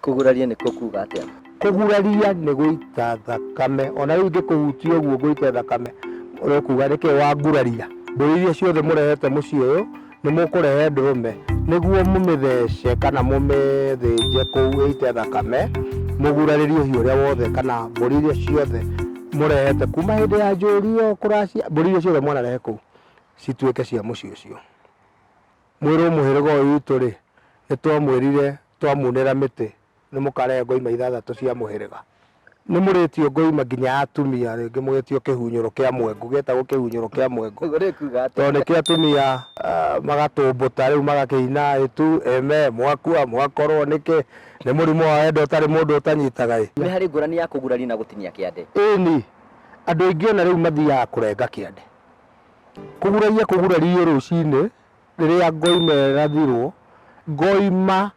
Kũguraria nĩkuo kuga atĩa? Kũguraria nĩ gũita thakame. Ona rĩu ingĩkũhutia ũguo ngũite thakame, ũrekuga nĩkĩ wanguraria? Mbũri iria ciothe mũrehete mũciĩ ũyũ, nĩ mũkũrehe ndũrũme nĩguo mũmĩthece kana mũmĩthĩnje kũu ĩite thakame, mũgurarĩrie ũhiũ ũrĩa wothe kana mbũri iria ciothe mũrehete kuma hĩndĩ ya njũrio, kũracia, mbũri iria ciothe mwanarehe kũu cituĩke cia mũciĩ ũcio. Mwĩrwo mũhĩrĩga ũyũ witũ-rĩ, nĩtwamwĩrire twamunĩra mĩtĩ nĩmũkarehe ngoima ithathatũ cia mũhĩrĩga. Nĩmũrĩtio ngoima nginya ya atumia, rĩngĩ mũgĩtio kĩhunyũro kĩa mwengu, gĩtagwo kĩhunyũro kĩa mwengu. Ũguo nĩ kuga atĩa? Tondũ nĩkĩo atumia magatũmbũta rĩu magakĩina ĩtu, ĩme, mwakua, mwakorwo, nĩkĩ, nĩ mũrimũ wa wendo ũtarĩ mũndũ ũtanyitaga ĩ. Nĩ harĩ ngũrani ya kũguraria na gũtinia kĩande? Ĩni, andũ aingĩ ona rĩu mathiaga kũrenga kĩande. Kũguraria kũguraririo rũcinĩ rĩrĩa ngoima ĩrathirwo, ngoima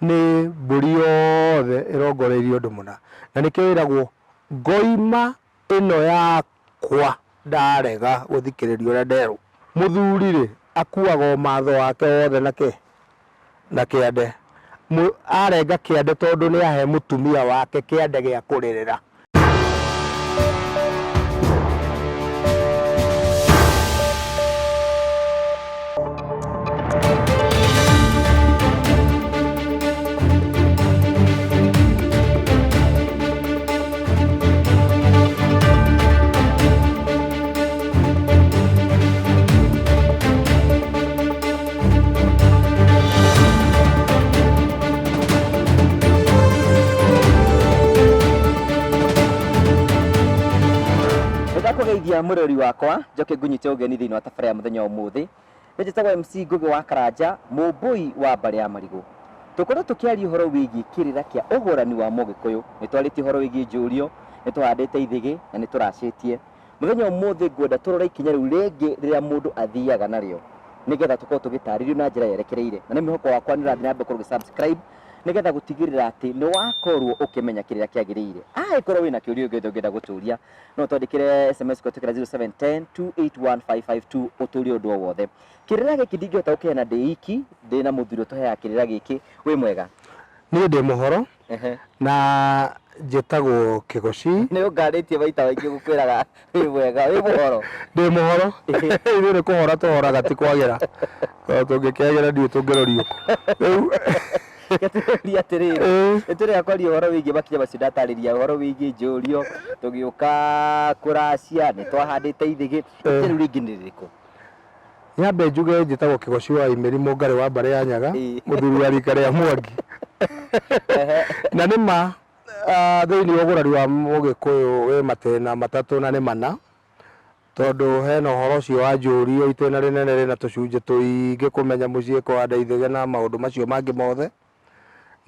nĩ mbũri yothe ĩrongoreirio ũndũ mũna. Na nĩkĩo ĩragwo ngoima ĩno yakwa ndarega gũthikĩrĩria ũrĩa nderwo. Mũthuri rĩ, akuaga ũmatho wake wothe na kĩ? Na kĩande. Arenga kĩande tondũ nĩ ahe mũtumia wake kĩande gĩa kũrĩrĩra. Nĩndakũgeithia mũrori wakwa njoke ngũnyite ũgeni thĩinĩ wa tabarĩra ya mũthenya wa ũmũthĩ. Nĩ njĩtagwo MC Ngũgĩ wa Karanja, mũmbũi wa mbarĩ ya Marigũ. Tũkoretwo tũkĩaria ũhoro wĩgiĩ kĩrĩra kĩa ũgũrani wa mũgĩkũyũ. Nĩ twarĩtie ũhoro wĩgiĩ njũrio, nĩ tũhandĩte ithĩgĩ na nĩ tũracĩtie. Mũthenya wa ũmũthĩ ngwenda tũrore ikinya rĩu rĩngĩ rĩrĩa mũndũ athiaga narĩo nĩgetha tũkorwo tũgĩtarĩrio na njĩra yerekereire. Na nĩ mwĩhoko wakwa nĩ ũrathiĩ na mbere gũkorwo ũgĩ subscribe nĩgetha gũtigĩrĩra atĩ nĩ wakorwo ũkĩmenya kĩrĩa kĩagĩrĩire. Angĩkorwo wĩna kĩũria gĩothe ũngĩenda gũtũria, no twandĩkĩre SMS kũhetũkĩra 0710 281 552 ũtũrie ũndũ o wothe. Kĩrĩra gĩkĩ ndingĩhota gũkĩheana ndĩ iki, ndĩ na mũthuri ũtũheaga kĩrĩra gĩkĩ. Wĩ mwega? Niĩ ndĩ mũhoro na njĩtagwo Kĩgoci. Nĩ ũngarĩtie maita maingĩ gũkwĩraga wĩ mwega, wĩ mũhoro? Ndĩ mũhoro, ithuĩ nĩ kũhora tũhoraga ti kwagĩra, tondũ tũngĩkĩagĩra ndiũĩ tũngĩrorio kũ. Rĩu Reke tũrie atĩrĩrĩ, nĩ tũrĩa kwaria ũhoro wĩgiĩ makinya macio ndatarĩria ũhoro wĩgiĩ njũrio, tũgĩũka kũracia, nĩ twahandĩte ithĩgĩ, ikinya rĩu rĩngĩ nĩ rĩrĩkũ? Nyambe njuge njĩtagwo Kĩgoci wa Imĩri Mũngarĩ wa mbarĩ ya Nyaga, mũthuri wa rika rĩa Mwangi. Na nĩ ma thĩinĩ wa ũgũrari wa Mũgĩkũyũ wĩ matĩna matatũ na nĩ mana, tondũ hena ũhoro ũcio wa njũrio itĩna rĩnene rĩna tũcunjĩ tũingĩ kũmenya mũciĩ kũhanda ithĩgĩ na maũndũ macio mangĩ mothe.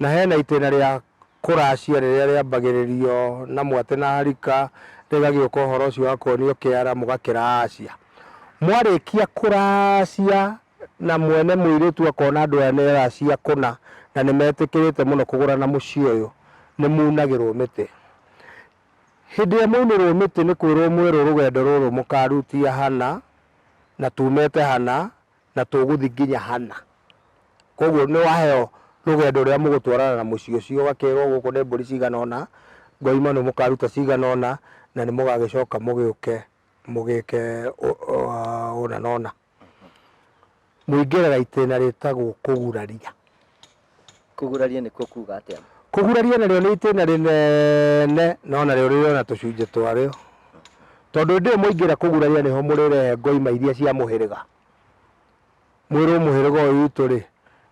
Na hena itĩna rĩa kũracia rĩrĩa rĩambagĩrĩrio na mwatĩ na harika, rĩgagĩũka ũhoro ũcio wa kuonio kĩara mũgakĩracia. Mwarĩkia kũracia na mwene mũirĩtu akona andũ aya nĩ aracia kũna na nĩ metĩkĩrĩte mũno kũgũrana mũciĩ ũyũ, nĩ munagĩrwo mĩtĩ. Hĩndĩ ĩrĩa mwaunĩrwo mĩtĩ nĩ kwĩrwo mwerwo rũgendo rũrũ mũkarutia hana na tumĩte hana na tũgũthiĩ nginya hana. Koguo nĩ waheo rũgendo rũrĩa mũgũtwarana na mũciĩ ũcio, ũgakĩrwo gũkũ nĩ mbũri cigana ũna, ngoima nĩ mũkaruta cigana ũna, na nĩ mũgagĩcoka mũgĩũke mũgĩke ũna na ũna. Mũingĩraga itĩna rĩtagwo kũguraria. Kũguraria nĩkuo kuga atĩa? Kũguraria narĩo nĩ itĩna rĩnene no narĩo rĩrĩ ona tũcunjĩ twarĩo. Tondũ hĩndĩ ĩyo mwaingĩra kũguraria nĩho mũrĩrehe ngoima iria cia mũhĩrĩga. Mwĩrwo mũhĩrĩga ũyũ witũ-rĩ,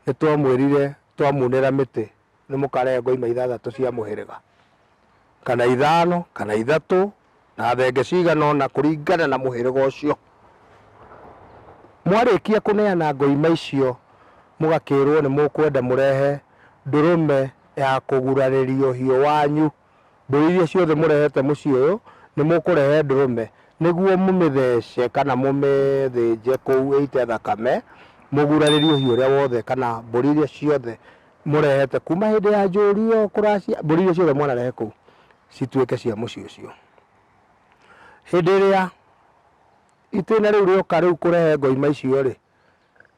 nĩtwamwĩrire twamunĩra mĩtĩ nĩmũkarehe ngoima ithathatũ cia mũhĩrĩga, kana ithano, kana ithatũ, na thenge cigana ũna kũringana na mũhĩrĩga ũcio. Mwarĩkia kũneana ngoima icio mũgakĩrwo nĩmũkwenda mũrehe ndũrũme ya kũgurarĩria ũhiũ wanyu. Mbũri iria ciothe mũrehete mũciĩ ũyũ, nĩ mũkũrehe ndũrũme, nĩguo mũmĩthece kana mũmĩthĩnje kũu ĩite thakame, mũgurarĩrie ũhiũ ũrĩa wothe kana mbũri iria ciothe mũrehete kuma hĩndĩ ya njũrio kũracia, mbũri iria ciothe mwanarehe kũu cituĩke cia mũciĩ ũcio. Hĩndĩ ĩrĩa itĩna rĩu rĩoka rĩu kũrehe ngoima icio rĩ,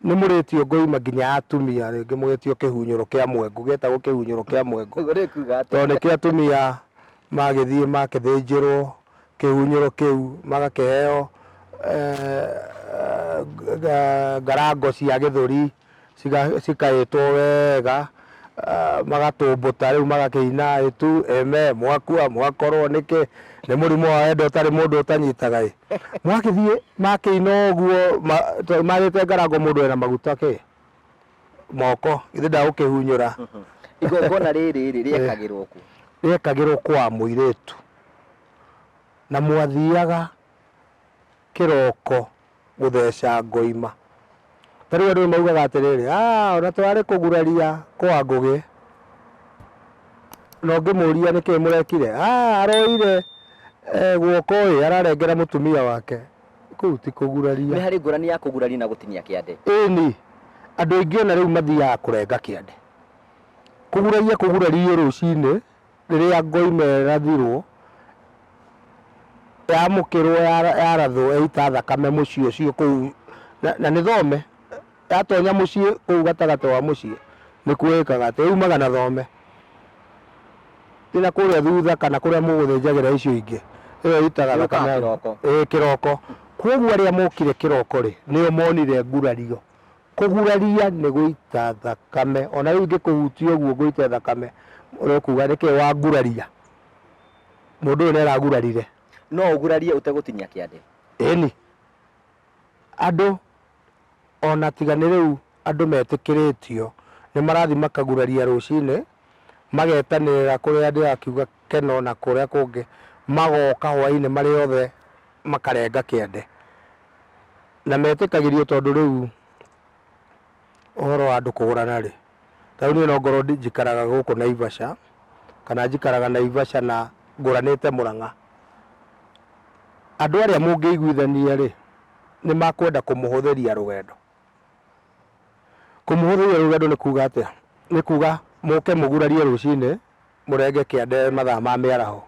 Nĩ mũrĩtio ngoima nginya atumia rĩngĩ mũgĩtio kĩhunyũro kĩa mwengu gĩetagwo kĩhunyũro kĩa mwengu Ũguo nĩ kuga atĩa? tondũ nĩkĩo atumia magĩthiĩ makĩthĩnjĩrwo kĩhunyũro kĩu magakĩheo eh, ngarango cia gĩthũri cikaĩtwo wega magatũmbũta rĩu magakĩina ĩtu eme mwakua mwakorwo nĩkĩ nĩ mũrimũ wa wendo ũtarĩ mũndũ ũtanyitaga ĩ mwakĩthiĩ makĩina ũguo tondũ marĩte ngarango mũndũ ena maguta kĩ moko githĩ ndagũkĩhunyũra. Igongona rĩrĩ rĩ rĩekagĩrwo kũ? Rĩekagĩrwo kwa mũirĩtu na mwathiaga kĩroko gũtheca ngoima. Ta rĩu andũ nĩ maugaga atĩrĩrĩ, ah, ona tũrarĩ kũguraria kwa Ngũgĩ. Na ũngĩmũria nĩkĩ mũrekire, ah, aroire eh, guoko ĩ, ararengera mũtumia wake. Kũu ti kũguraria. Nĩ harĩ ngũrani ya kũguraria na gũtinia kĩande. Ĩni, andũ aingĩ ona rĩu mathiaga kũrenga kĩande. Kũguraria kũgurario rũcinĩ Rĩrĩa ngoima ĩrathirwo, yamũkĩrwo yarathwo yaita thakame mũciĩ ũcio kũu, na nĩ thome, yatonya mũciĩ kũu gatagatĩ wa mũciĩ, nĩkuo ĩkaga atĩ, yumaga na thome. Ti na kũrĩa thutha kana kũrĩa mũgũthĩnjagĩra icio ingĩ, ĩyo ĩitaga Yũkaga thakame. kĩroko. Ĩĩ kĩroko. Kwoguo arĩa mokire kĩroko rĩ, nĩo monire ngurario. Kũguraria nĩ gũita thakame. Ona rĩu ingĩkũhutia ũguo ngũite thakame, ũrekuga nĩkĩ wanguraria? Mũndũ ũyũ nĩ aragurarire. No ũgurarie ũtegũtinia kĩande? Ĩni. Andũ ona tiga nĩ rĩu andũ metĩkĩrĩtio, nĩ marathiĩ makaguraria rũcinĩ, magetanĩrĩra kũrĩa ndĩrakiuga Keno na kũrĩa kũngĩ, magoka hwainĩ marĩ othe makarenga kĩande. Na metĩkagĩrio tondũ rĩu ũhoro wa andũ kũgũrana rĩ, ta rĩu niĩ no ngorwo njikaraga gũkũ Naivasha, kana njikaraga Naivasha na ngũranĩte Mũrang'a. Andũ arĩa mũngĩiguithania rĩ, nĩ makwenda kũmũhũthĩria rũgendo. Kũmũhũthĩria rũgendo nĩ kuga atĩa? Nĩ kuga mũke mũgurarie rũcinĩ, mũrenge kĩande mathaa ma mĩaraho.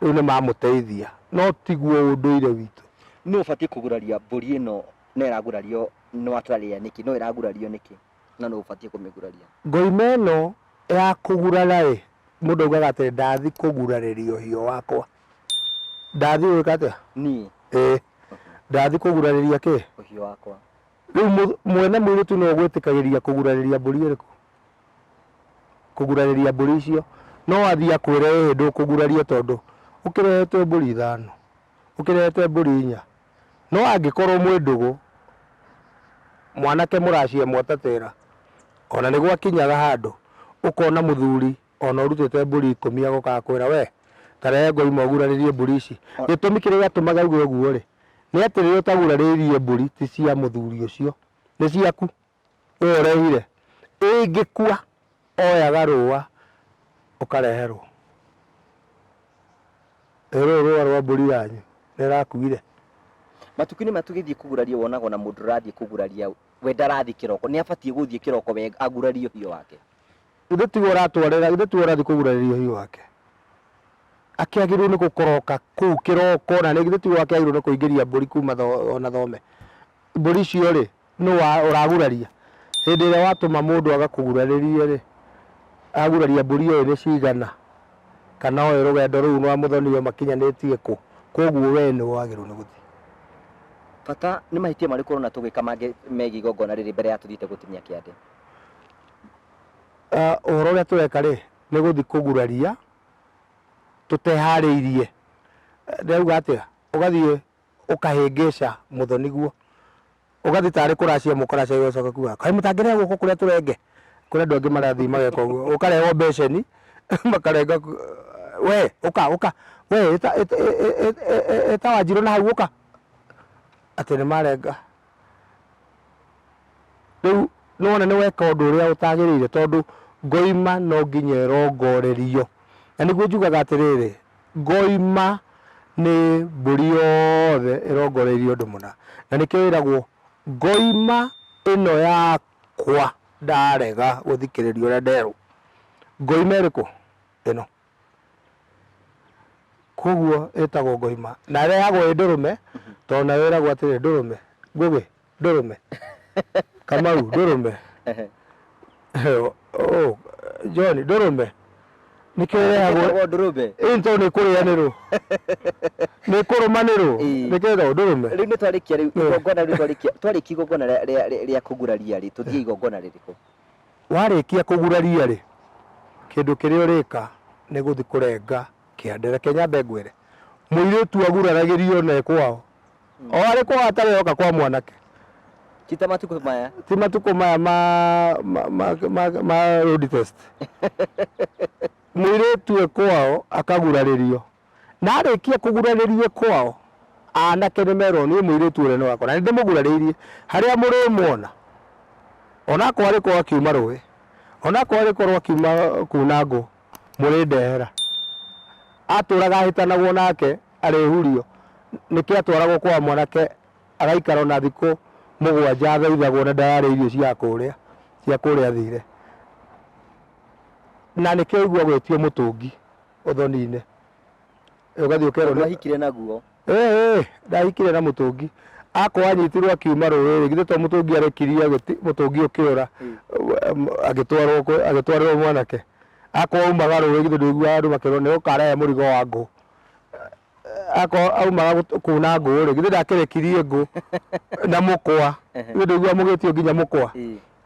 Rĩu nĩ mamũteithia, no tiguo ũndũire witũ. Nũ ũbatiĩ kũguraria mbũri ĩno na ĩragurario nĩ watũrarĩria nĩkĩ? No ĩragurario nĩkĩ na nũ ũbatiĩ kũmĩguraria? Ngoima ĩno ya kũgurara-ĩ, mũndũ augaga atĩ ndathi kũgurarĩria ũhiũ wakwa. Ndathi gwĩka atĩa? Niĩ. Ĩĩ. Ndathi kũgurarĩria kĩ? Ũhiũ wakwa. Rĩu mwene mũirĩtu nĩwe ũgwĩtĩkagĩria kũgurarĩria mbũri ĩrĩkũ? Kũgurarĩria mbũri icio. No athiĩ akwĩre ĩhĩ ndũkũguraria tondũ ũkĩrehete mbũri ithano, ũkĩrehete mbũri inya. No angĩkorwo mwĩ ndũgũ, mwanake mũracie mwatatĩra, ona nĩ gwakinyaga handũ ũkona mũthuri ona ũrutĩte mbũri ikũmi agoka agakwĩra we ta rehe ngoima ũgurarĩrie mbũri ici. Gĩtũmi kĩrĩa gĩatũmaga auge ũguo rĩ, nĩ atĩ rĩrĩa ũtagurarĩirie mbũri ti cia mũthuri ũcio, nĩ ciaku we ũrehire. Ĩngĩkua oyaga rũa ũkareherwo. Ĩ rũrũ rũa rwa mbũri yanyu nĩ ĩrakuire. Matukũ-inĩ maya tũgĩthiĩ kũguraria wonaga ona mũndũ ũrathiĩ kũguraria we ndarathiĩ kĩroko, nĩ abatiĩ gũthiĩ kĩroko we agurarie ũhiũ wake? Githĩ tiwe ũratwarĩra, githĩ tiwe ũrathiĩ kũgurarĩria ũhiũ wake? Akĩagĩrĩirwo nĩ gũkoroka kũu kĩroko, na githĩ tiwe akĩagĩrĩirwo nĩ kũingĩria mbũri kuma ona thome? Mbũri icio rĩ, nũ ũraguraria? Hĩndĩ ĩrĩa watũma mũndũ agakũgurarĩrie rĩ, aguraria mbũri oĩ nĩ cigana, kana oĩ rũgendo rũu rwa mũthoni-we makinyanĩtie kũ, kwoguo we nĩwe wagĩrĩirwo nĩ gũthiĩ. Bata, nĩ mahĩtia marĩkũ ũrona tũgĩka mangĩ megiĩ igongona rĩrĩ mbere ya tũthiĩte gũtinia kĩande? Ũhoro ũrĩa tũreka rĩ, nĩ gũthiĩ kũguraria tũteharĩirie. Ndĩrauga atĩa? Ũgathiĩ ũkahĩngĩca mũthoniguo, ũgathiĩ tarĩ kũracia mũkũracia ũgacoka kuga kaĩ mũtangĩrehe guoko kũrĩa tũrenge? Kũrĩ andũ angĩ marathiĩ mageka ũguo, ũkarehwo mbeceni makarenga we ũka ũka we ĩta ĩta Wanjirũ na hau ũka, atĩ nĩ marenga. Rĩu nĩwona nĩweka ũndũ ũrĩa ũtagĩrĩire tondũ ngoima no nginya ĩrongorerio. Na nĩguo njugaga atĩrĩrĩ, ngoima nĩ mbũri yothe ĩrongoreirio ũndũ mũna. Na nĩkĩo ĩragwo ngoima ĩno yakwa ndarega gũthikĩrĩria ũrĩa nderwo. Ngoima ĩrĩkũ? Ĩno. Koguo ĩtagwo ngoima. Na ĩrehagwo ĩ ndũrũme, tondũ nayo ĩragwo atĩrĩrĩ, ndũrũme, ngũgĩ, ndũrũme. Kamau ndũrũme. Oh, John ndũrũme. Nĩkĩo ĩrehagwo Ĩtagwo ndũrũme. Ĩĩ tondũ nĩ kũrĩanĩrwo. Nĩ kũrũmanĩrwo. Ĩĩ. Nĩkĩo ĩtagwo ndũrũme. Rĩu nĩ twarĩkia rĩu igongona rĩu twarĩkia twarĩkia igongona rĩa- rĩa rĩa- rĩa kũguraria rĩ tũthiĩ igongona rĩrĩkũ? Warĩkia kũguraria rĩ, kĩndũ kĩrĩa ũrĩka nĩ gũthiĩ kũrenga kĩande. Reke nyambe ngwĩre, mũirĩtu aguraragĩrio ona e kwao. O arĩ kwao atarĩ oka kwa mwanake. Ti ta matukũ maya. Ti matukũ maya ma, ma, ma, ma, ma road test. Mũirĩtu e kwao akagurarĩrio. Na arĩkia kũgurarĩrio e kwao, anake nĩ merwo niĩ mũirĩtu ũrĩa nĩ wakwa na nĩ ndĩmũgurarĩirie harĩa mũrĩmuona. Onakorwo arĩ korwo akiuma rũĩ, onakorwo arĩ korwo akiuma kuna ngũ, mũrĩndehera. Atũraga ahĩtanagwo nake arĩhurio, nĩkĩo atwaragwo kwa mwanake agaikara ona thikũ mũgwanja athaithagwo na ndararĩa irio cia kũrĩa cia kũrĩa athire. Na nĩkĩo ũiguaga gwĩtio mũtũngi ũthoni-inĩ. Ũgathiĩ ũkerwo Tondũ ahikire naguo. Ĩĩ ndahikire na mũtũngi. Akorwo anyitirwo akiuma rũĩ rĩ, githĩ to mũtũngi arekirie mũtũngi ũkĩũra agĩtwarwo agĩtwarĩrwo mwanake. Akorwo aumaga rũĩ githĩ ndũiguaga andũ makĩrwo nĩ ũkarehe mũrigo wa ngũ. Akorwo aumaga kuna ngũ rĩ, githĩ ndakĩrekirie ngũ na mũkwa. Githĩ ndũiguaga mũgĩtio nginya mũkwa.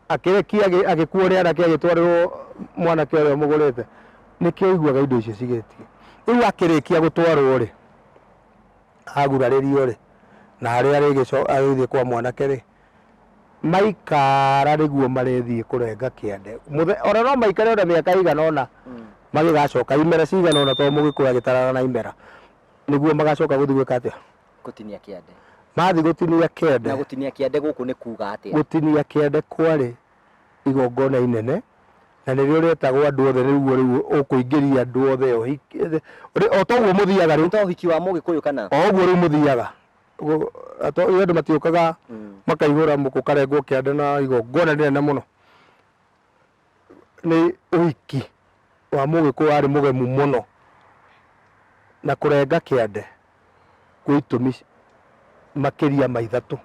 Akĩrekia agĩkuo nĩ anake agĩtwarĩrwo mwanake ũrĩa ũmũgũrĩte. Nĩkĩo ũiguaga indo icio cigĩtio. Rĩu akĩrĩkia gũtwarwo rĩ, agurarĩrio rĩ, na harĩa arĩgĩthiĩ kwa mwanake rĩ, maikara nĩguo marĩthiĩ kũrenga kĩande. Ona no maikare ona mĩaka ĩigana ũna magĩgacoka, imera cigana ũna tondũ mũgĩkũyũ agĩtaraga na imera, nĩguo magacoka gũthiĩ gwĩka atĩa? Gũtinia kĩande. Mathiĩ gũtinia kĩande. Na gũtinia kĩande gũkũ nĩ kuga atĩa? Gũtinia kĩande kwarĩ igongona inene, na nĩrĩo rĩetagwo andũ othe nĩguo rĩu ũkũingĩria andũ othe ũhiki, o ta ũguo mũthiaga rĩu. Nĩ ta ũhiki wa mũgĩkũyũ kana? O ũguo rĩu mũthiaga. Andũ matiũkaga makaihũra gũkarengwo kĩande na igongona rĩnene mũno. Nĩ ũhiki wa mũgĩkũyũ warĩ mũgemu mũno, na kũrenga kĩande kwĩ itũmi makĩria ma ithatũ.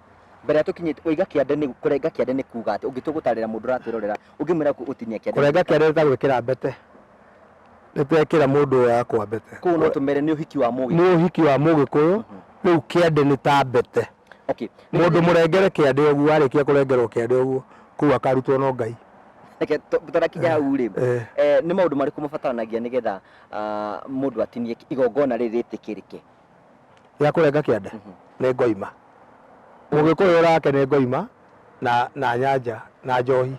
Mbere ya tũkinyĩte, waiga kĩande nĩ, kũrenga kĩande nĩ kuga atĩa? Ũngĩtua gũtarĩra mũndũ ũratwĩrorera, ũngĩmwĩra gũtinia kĩande nĩ Kũrenga kĩande nĩ ta gwĩkĩra mbete, nĩ twekĩra mũndũ ũyũ wakwa mbete. Koguo no tũmere nĩ ũhiki wa mũgĩkũyũ. Nĩ ũhiki wa mũgĩkũyũ, rĩu kĩande nĩ ta mbete. Okay. Mũndũ mũrengere kĩande ũguo, arĩkia kũrengerwo kĩande ũguo, kũu akarutwo no Ngai. Reke tũtanakinya hau rĩ, eh, nĩ maũndũ marĩkũ mabataranagia nĩgetha ah, mũndũ atinie igongona rĩrĩ rĩtĩkĩrĩke? Rĩa kũrenga kĩande nĩ ngoima. Mũgĩkũyũ rake nĩ ngoima na na nyanja na njohi.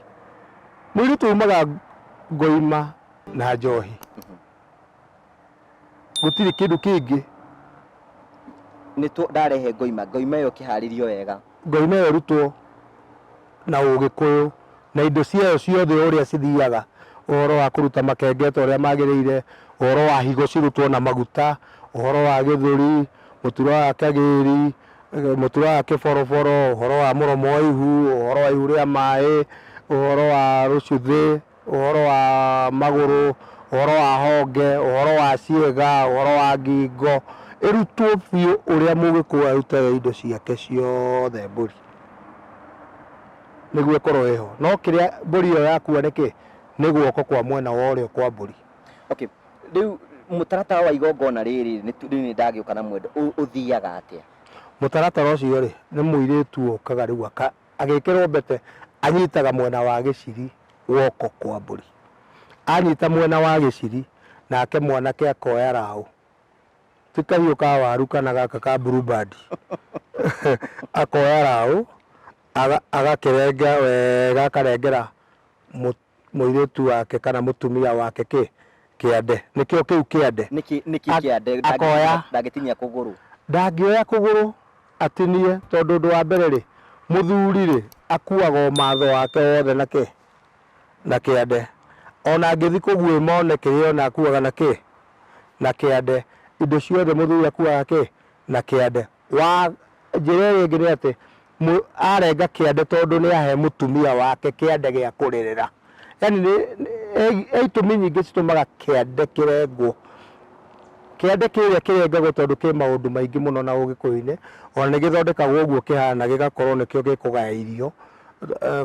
Mũirĩtu umaga ngoima na njohi. Gũtirĩ kĩndũ kĩngĩ. Nĩ ndarehe ngoima, ngoima ĩyo ĩkĩharĩrio wega. Ngoima ĩyo ĩrutwo na ũgĩkũyũ na indo ciayo ciothe ũrĩa cithiaga, ũhoro wa kũruta makenge ta ũrĩa magĩrĩire, ũhoro wa higo cirutwo na maguta, ũhoro wa gĩthũri, mũtura wa kagĩri, mũtura wa kĩboroboro, ũhoro wa mũromo wa ihu, ũhoro wa ihu rĩa maĩ, ũhoro wa rũcuthĩ. ũhoro wa magũrũ, ũhoro wa honge, ũhoro wa ciĩga, ũhoro wa ngingo, ĩrutwo biũ ũrĩa mũgĩkũyũ arutaga indo ciake ciothe mbũri, nĩguo ĩkorwo ĩho. No kĩrĩa mbũri ĩyo yakua nĩ kĩ? Nĩ guoko kwa mwena wa ũrĩo kwa mbũri. Okay, rĩu mũtaratara wa igongona rĩrĩ rĩu nĩ ndagĩũka na mwendwa, ũthiaga atĩa? Mũtaratara ũcio rĩ, nĩ mũirĩtu ũkaga rĩu Agĩkĩrwo mbete anyitaga mwena wa gĩciri guoko kwa mbũri. Anyita mwena wa gĩciri nake mwanake akoya raũ, ti kahiũ ka waru kana gaka ka blue band, akoya raũ agakĩrenga wega akarengera mũirĩtu wake kana mũtumia wake kĩ? Kĩande. Nĩkĩo kĩu kĩande. Nĩkĩ nĩkĩ kĩande? Akoya. Ndangĩtinia kũgũrũ. Ndangĩoya kũgũrũ atinie tondũ ũndũ wa mbere rĩ, mũthuri rĩ, akuaga ũmatho wake wothe na kĩ? Na kĩande. Ona angĩthiĩ kũguĩma one kĩrĩa ona akuaga na kĩ? Na kĩande. Indo ciothe mũthuri akuaga kĩ? Na kĩande. Wa njĩra ĩrĩa ĩngĩ nĩ atĩ, arenga kĩande tondũ nĩ ahe mũtumia wake kĩande gĩa kũrĩrĩra. Yaani nĩ he itũmi nyingĩ citũmaga kĩande kĩrengwo. Kĩande kĩrĩa kĩrengagwo tondũ kĩ maũndũ maingĩ mũno na ũgĩkũyũ-inĩ, ona nĩ gĩthondekagwo ũguo kĩhana gĩgakorwo nĩkĩo gĩkũgaya irio.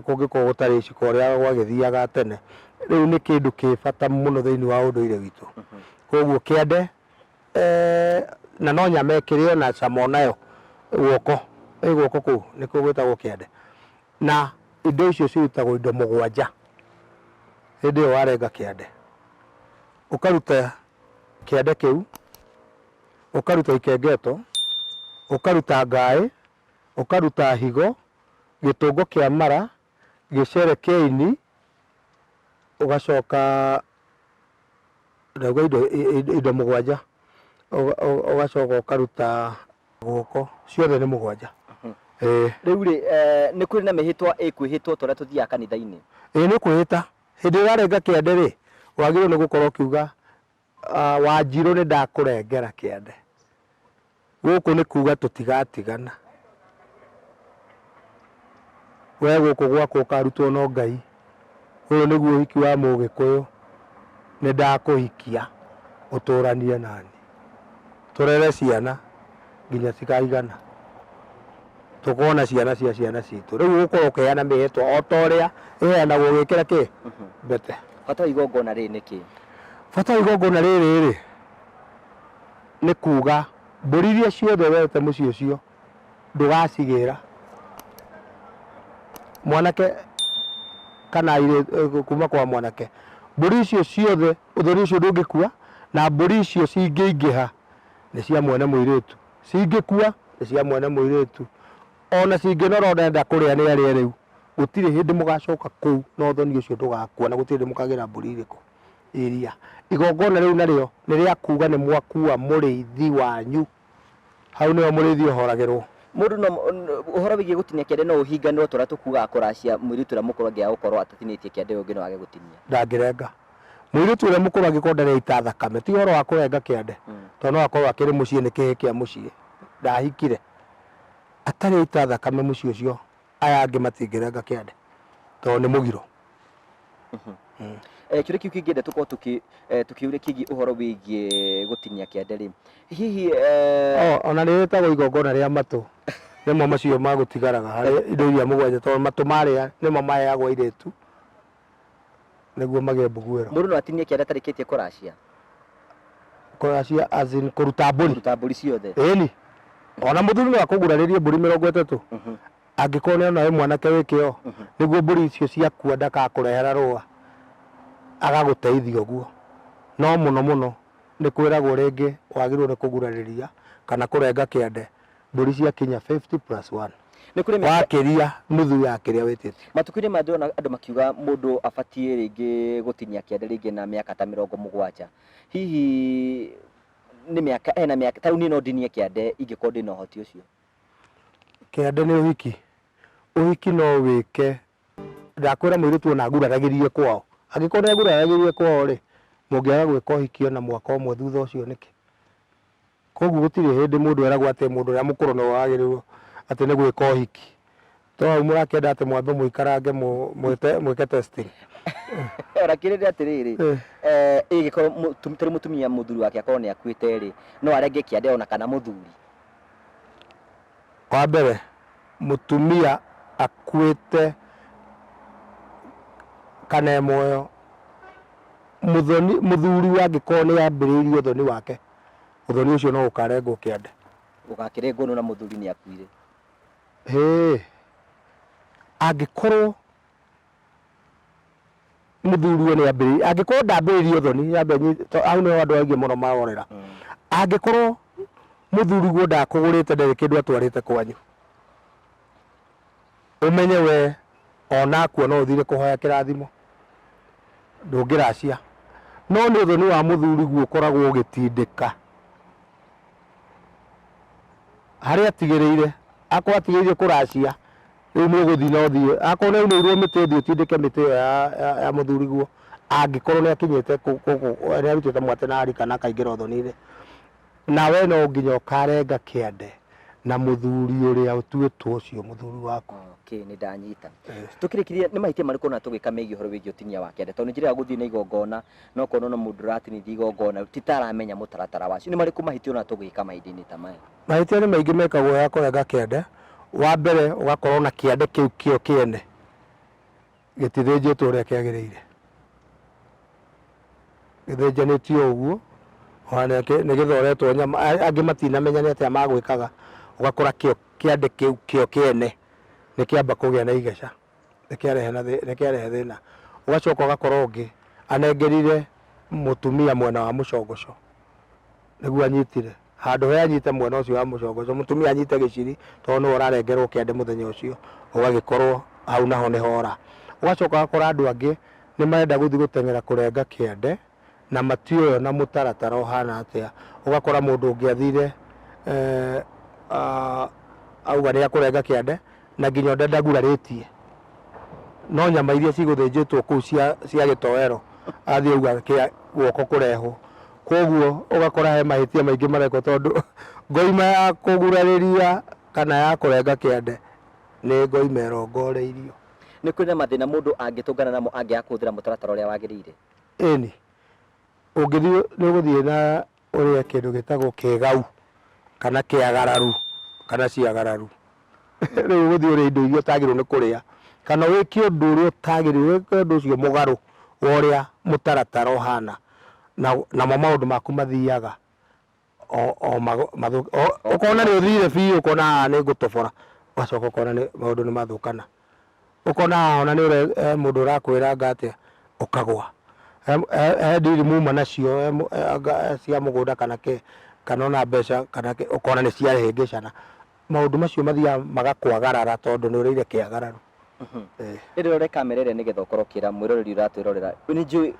Kũngĩkorwo gũtarĩ iciko ũrĩa gwagĩthiaga tene. Rĩu nĩ kĩndũ kĩ bata mũno thĩinĩ wa ũndũire witũ. Koguo kĩande na no nyama ĩkĩrĩo na cama onayo guoko, ĩ guoko kũu nĩkuo gwĩtagwo kĩande. Na indo icio cirutagwo indo mũgwanja hĩndĩ ĩyo warenga kĩande. Ũkaruta kĩande kĩu, ũkaruta ikengeto, ũkaruta ngaĩ, ũkaruta higo, gĩtũngo kĩa mara, gĩcere kĩa ini, ũgacoka ndauga indo, indo mũgwanja, ũgacoka ũkaruta guoko, ciothe nĩ mũgwanja. Ĩĩ. Rĩu rĩ, nĩ kũrĩ na mĩhĩtwa ĩkwĩhĩtwo ta ũrĩa tũthiaga kanitha-inĩ? Ĩĩ nĩ ũkwĩhĩta. Hĩndĩ ĩrĩa ũrarenga kĩande rĩ, wagĩrĩirwo nĩ gũkorwo ũkiuga Wanjirũ nĩ ndakũrengera kĩande. Gũkũ nĩ kuga tũtigatigana. We gũkũ gwakwa ũkarutwo no Ngai. Ũyũ nĩguo ũhiki wa mũgĩkũyũ. Nĩ ndakũhikia ũtũranie naniĩ. Tũrere ciana nginya cikaigana. Tũkona ciana cia ciana citũ. Rĩu ũgũkorwo ũkĩheana mĩhĩtwa o ta ũrĩa ĩheanagwo ũgĩkĩra kĩ? Mbete. Bata wa igongona rĩrĩ nĩ kĩĩ? Bata wa igongona rĩrĩ rĩ, nĩ kuga mbũri iria ciothe wete mũciĩ ũcio ndũgacigĩra. Mwanake kana airĩtu kuma kwa mwanake. Mbũri icio ciothe ũthoni ũcio ndũngĩkua na mbũri icio cingĩingĩha nĩ cia mwene mũirĩtu. Cingĩkua nĩ cia mwene mũirĩtu. Ona cingĩnora ũrenda kũrĩa nĩ arĩe rĩu. Gũtirĩ hĩndĩ mũgacoka kũu na ũthoni ũcio ndũgakua na gũtirĩ hĩndĩ mũkagĩra mbũri irĩkũ. Iria. Igongona rĩu narĩo nĩ rĩa kuga nĩ mwakua mũrĩithi wanyu. Hau nĩho mũrĩithi ohoragĩrwo. Mũndũ no, ũhoro wĩgiĩ gũtinia kĩande no ũhinganĩrwo ta ũrĩa tũkugaga kũracia mũirĩtu ũrĩa mũkũrũ angĩaga gũkorwo atatinĩtie kĩande ũyũ ũngĩ no age gũtinia. Ndangĩrenga. Mũirĩtu ũrĩa mũkũrũ angĩkorwo ndarĩ aita thakame, ti ũhoro wa kũrenga kĩande, tondũ no akorwo akĩrĩ mũciĩ nĩ kĩhĩĩ kĩa mũciĩ, ndahikire. Atarĩ aita thakame mũciĩ ũcio, aya angĩ matingĩrenga kĩande, tondũ nĩ mũgiro. Kĩũria kĩu kĩngĩenda tũkorwo tũkĩ tũkĩũria kĩgiĩ ũhoro wĩgiĩ gũtinia kĩande rĩ, hihi Oh, ona nĩ rĩtagwo igongona rĩa matũ. Nĩmo macio magũtigaraga harĩ indo iria mũgwanja tondũ matũ marĩa nĩmo maheagwo airĩtu nĩguo magĩe mbuguĩro. Mũndũ no atinie kĩande atarĩkĩtie kũracia? Kũracia as in kũruta mbũri? Kũruta mbũri ciothe. Ĩni. Ona mũthuri no akũgurarĩrie mbũri 30. Angĩkorwo nĩ ona wĩ mwanake wĩ kĩo, nĩguo mbũri icio ciakua ndakakũrehera rũa, agagũteithia ũguo. No mũno mũno nĩ kwĩragwo rĩngĩ wagĩrĩirwo nĩ kũgurarĩria kana kũrenga kĩande mbũri ciakinya 50 plus one. Nĩ kũrĩ mĩaka. Wakĩria nuthu ya kĩrĩa wĩtĩtie. Matukũ-inĩ maya ndĩrona andũ makiuga mũndũ abatiĩ rĩngĩ gũtinia kĩande rĩngĩ na mĩaka ta 70. Hihi nĩ mĩaka, hena mĩaka, ta rĩu niĩ no ndinie kĩande ingĩkorwo ndĩna ũhoti ũcio? Kĩande nĩ ũhiki. Ũhiki no wĩke, ndakwĩra mũirĩtu ona aguraragĩrie kwao. Angĩkorwo nĩ aguraragĩrie kwao rĩ, mũngĩaga gwĩka ũhiki ona mwaka ũmwe thutha ũcio nĩkĩ? Koguo gũtirĩ hĩndĩ mũndũ eragwo atĩ mũndũ ũrĩa mũkũrũ nĩwe wagĩrĩirwo atĩ nĩ gwĩka ũhiki. To hau mũrakĩenda atĩ mwambe mũikarange mwĩke testing. Ona kĩrĩ nĩ atĩrĩrĩ, ĩngĩkorwo tarĩu mũtumia mũthuri wake akorwo nĩ akuĩte rĩ, no arenge kĩande ona kana mũthuri? Wa mbere mũtumia akuĩte kana e muoyo, mũthoni mũthuri angĩkorwo nĩ ambĩrĩirie ũthoni wake, ũthoni ũcio no ũkarengwo kĩande. Ũgakĩrengwo nũ na mũthuri nĩ akuire? Hĩĩ, angĩkorwo mũthuri we nĩ ambĩrĩirie angĩkorwo ndambĩrĩirie ũthoni nyambe hau nĩho andũ aingĩ mũno marorera angĩkorwo mũthuri guo ndakũgũrĩte ndarĩ kĩndũ atwarĩte kwanyu ũmenye we onakua no ũthire kũhoya kĩrathimo ndũngĩracia no nĩ ũthoni wa mũthuri guo ũkoragwo ũgĩtindĩka harĩa atigĩrĩire akorwo atigĩrĩire kũracia Rĩu nĩ ũgũthiĩ na ũthiĩ, akorwo nĩ aunĩirwo mĩtĩ ũthiĩ ũtindĩke mĩtĩ ĩyo ya mũthuriguo, angĩkorwo nĩ akinyĩte nĩ arutĩte mwatĩ na arika na akaingĩra ũthoni-inĩ. Na we no nginya ũkarenga kĩande na mũthuri ũrĩa ũtuĩtwo ũcio mũthuri waku. Okay, nĩ ndanyita. Tũkĩrĩkĩria nĩ mahĩtia marĩkũ ona tũgĩka megiĩ ũhoro wĩgiĩ ũtinia wa kĩande? Tondũ nĩ njĩra ya gũthiĩ na igongona na ũkona ona mũndũ ũratinithia igongona ti ta aramenya mũtaratara wacio. Nĩ marĩkũ mahĩtia ona tũgĩka mahinda-inĩ ta maya? Mahĩtia nĩ maingĩ mekagwo ya kũrenga kĩande, wa mbere ũgakorwo na kĩande kĩu kĩo kĩene. Gĩtithĩnjĩtwo ũrĩa kĩagĩrĩire, gĩthĩnjanĩtio ũguo, ona nĩ gĩthoretwo nyama, angĩ matinamenya nĩ atĩa magwĩkaga, ũgakora kĩo kĩande kĩu kĩo kĩene nĩ kĩamba kũgĩa na igeca, nĩ kĩarehe nĩ kĩarehe thĩna. Ũgacoka ũgakora ũngĩ anengerire mũtumia mwena wa mũcongoco. nĩguo anyitire handũ he anyite mwena ũcio wa mũcongoco mũtumia anyite gĩciri tondũ nĩwe ũrarengerwo kĩande mũthenya ũcio ũgagĩkorwo hau naho nĩ hora ũgacoka ũgakora andũ angĩ nĩ marenda gũthiĩ gũteng'era kũrenga kĩande na matiũĩ ona mũtaratara ũhana atĩa ũgakora mũndũ ũngĩ athire eh, ah, auga nĩ akũrenga kĩande na nginya onda ndagurarĩtie no nyama iria cigũthĩnjĩtwo kũu cia, cia gĩtoero athiĩ auga kĩa guoko kũrehwo Kwoguo ũgakora he mahĩtia maingĩ marekwo tondũ ngoima ya kũgurarĩria kana ya kũrenga kĩande nĩ ngoima ĩrongoreirio. Nĩ kũrĩ na mathĩna mũndũ angĩtũngana namo angĩaga kũhũthĩra mũtaratara ũrĩa wagĩrĩire? Ĩni, ũngĩthiĩ nĩ ũgũthiĩ na ũrĩe kĩndũ gĩtagwo kĩgau kana kĩagararu kana ciagararu. Rĩu ũgũthiĩ ũrĩe indo iria ũtagĩrĩirwo nĩ kũrĩa kana wĩke ũndũ ũrĩa ũtagĩrĩire, wĩke ũndũ ũcio mũgarũ wa ũrĩa mũtaratara ũhana. Namo maũndũ maku mathiaga o ũkona nĩ ũthire biũ ũkona haha nĩ ngũtobora, ũgacoka ũkona maũndũ nĩ mathũkana. Ũkona haha ona he mũndũ ũrakwĩra anga atĩa, ũkagwa. He deal muma nacio anga cia mũgũnda kana kĩ, kana ona mbeca kana kĩ, ũkona nĩ ciahĩngĩcana. Maũndũ macio mathiaga magakwagarara tondũ nĩ ũrĩire kĩagararu. Nĩ ndĩrore kamera ĩrĩa nĩgetha ũkorwo ũkĩra mwĩroreri ũratwĩrorera nĩ njũĩ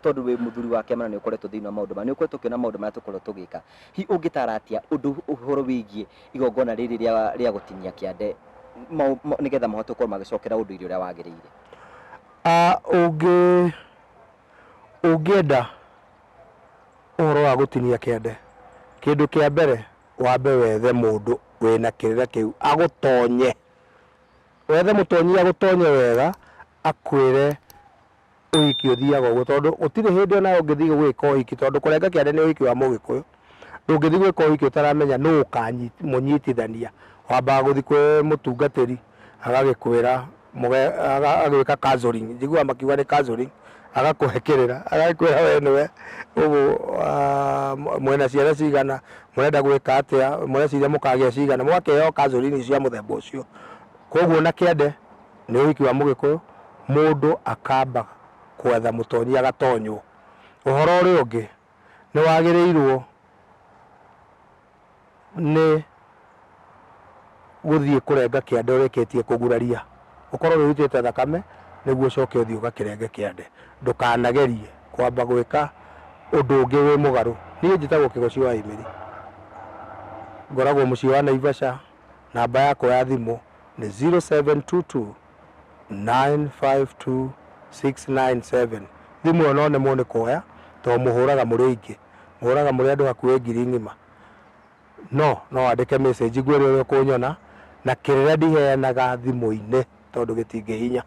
tondũ wĩ mũthuri wa kĩama na nĩ ũkoretwo thĩinĩ wa maũndũ maya nĩ ũkoretwo ũkĩona maũndũ marĩa tũkoretwo tũgĩka hihi ũngĩtara atĩa ũndũ ũhoro wĩgiĩ igongona rĩrĩ rĩa rĩa gũtinia kĩande nĩgetha mahote gũkorwo magĩcokera ũndũire ũrĩa wagĩrĩire? Ũngĩ ũngĩenda ũhoro wa gũtinia kĩande kĩndũ kĩa mbere wambe wethe mũndũ wĩna kĩrĩra kĩu agũtonye Wethe mũtonyi agũtonye wega akwĩre ũhiki ũthiaga ũguo tondũ gũtirĩ hĩndĩ ona ũngĩthiĩ gwĩka ũhiki tondũ kũrenga kĩande nĩ ũhiki wa mũgĩkũyũ. Ndũngĩthiĩ gwĩka ũhiki ũtaramenya nũ ũkamũnyitithania. Wambaga gũthiĩ kwĩ mũtungatĩri agagĩkwĩra agagĩka counselling, njiguaga makiuga nĩ counselling, agakũhe kĩrĩra agagĩkwĩra we nĩwe mwĩna ciana cigana, mũrenda gwĩka atĩa, mũreciria mũkagĩa cigana, mũgakĩheo counselling cia mũthemba ũcio. Koguo ona kĩande nĩ ũhiki wa mũgĩkũyũ, mũndũ akamba gwetha mũtonyi agatonywo. Ũhoro ũrĩa ũngĩ nĩ wagĩrĩirwo nĩ gũthiĩ kũrenga kĩande ũrĩkĩtie kũguraria, ũkorwo wĩrutĩte thakame nĩguo ũcoke ũthiĩ ũgakĩrenge kĩande. Ndũkanagerie kwamba gwĩka ũndũ ũngĩ wĩ mũgarũ. Niĩ njĩtagwo Kĩgoci wa Imĩri, ngoragwo mũciĩ wa Naivasha, namba yakwa ya thimũ nĩ 0722 952 697. Thimũ ĩyo no nemwo nĩ kuoya tondũ mũhũraga mũrĩ aingĩ, mũhũraga mũrĩ andũ hakuhĩ ngiri ng'ima. No no wandĩke message ngwĩre ũrĩa ũkũnyona na kĩrĩra ndiheanaga thimũ-inĩ tondũ gĩtingĩhinya.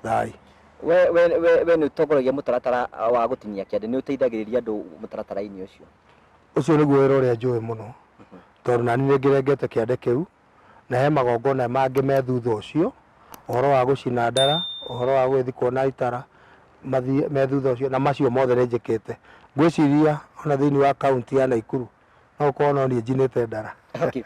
Thai. We we we we nĩ ũtongoragia mũtaratara wa gũtinia kĩande, nĩ ũteithagĩrĩria andũ mũtaratara-inĩ ũcio? Ũcio nĩguo wĩra ũrĩa njũĩ mũno tondũ nani nĩ ngĩrengete kĩande kĩu na he magongona mangĩ me thutha ũcio, ũhoro wa gũcina ndara, ũhoro wa gũgĩthiĩ kuona itara mathiĩ me thutha ũcio na macio mothe nĩ njĩkĩte. Ngwĩciria ona thĩinĩ wa kaũntĩ ya Naikuru no gũkorwo no niĩ njinĩte ndara. Okay.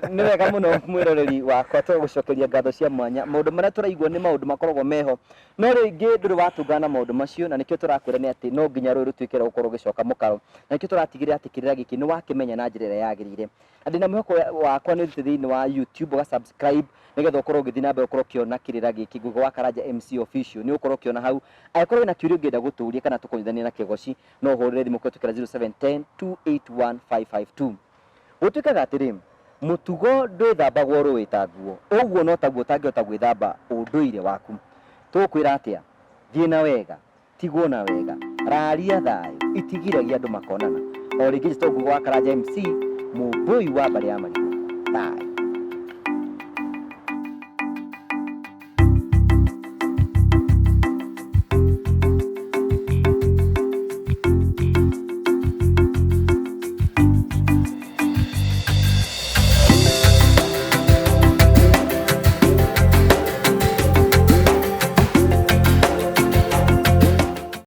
Nĩ wega mũno mwĩroreri wakwa tũgũcokeria ngatho cia mwanya. Maũndũ marĩa tũraigua nĩ maũndũ makoragwo meho. No rĩngĩ ndũrĩ watũngana na maũndũ macio na nĩkĩo tũrakwĩra nĩ atĩ no nginya rũĩ rũtuĩke rwa gũkorwo rũgĩcoka mũkaro. Na nĩkĩo tũratigĩrĩra atĩ kĩrĩra gĩkĩ nĩ wakĩmenya na njĩra ĩrĩa yagĩrĩire. Na ndĩna mwĩhoko wakwa nĩ ũthiĩte thĩinĩ wa YouTube ũga subscribe nĩgetha ũkorwo ũgĩthiĩ na mbere ũkorwo ũkĩona kĩrĩra gĩkĩ Ngũgĩ wa Karanja MC Official. Nĩ ũgũkorwo ũkĩona hau. Angĩkorwo wĩna kĩũria ũngĩenda gũtũria kana tũkũnyitithanie na Kĩgoci no ũhũrĩre thimũ kũhetũkĩra 0710 281 552. Gũtuĩkaga atĩrĩ, mũtugo ndwĩthambagwo rũĩ ta nguo, ũguo no taguo ũtangĩhota gwĩthamba ũndũire waku. Tũgũkwĩra atĩa? Thiĩ na wega, tigwo na wega, raria thayũ, itigiragia andũ makonana. O rĩngĩ njĩtagwo Ngũgĩ wa Karanja MC, Mũmbũi wa mbarĩ ya Marigũ. Thayũ.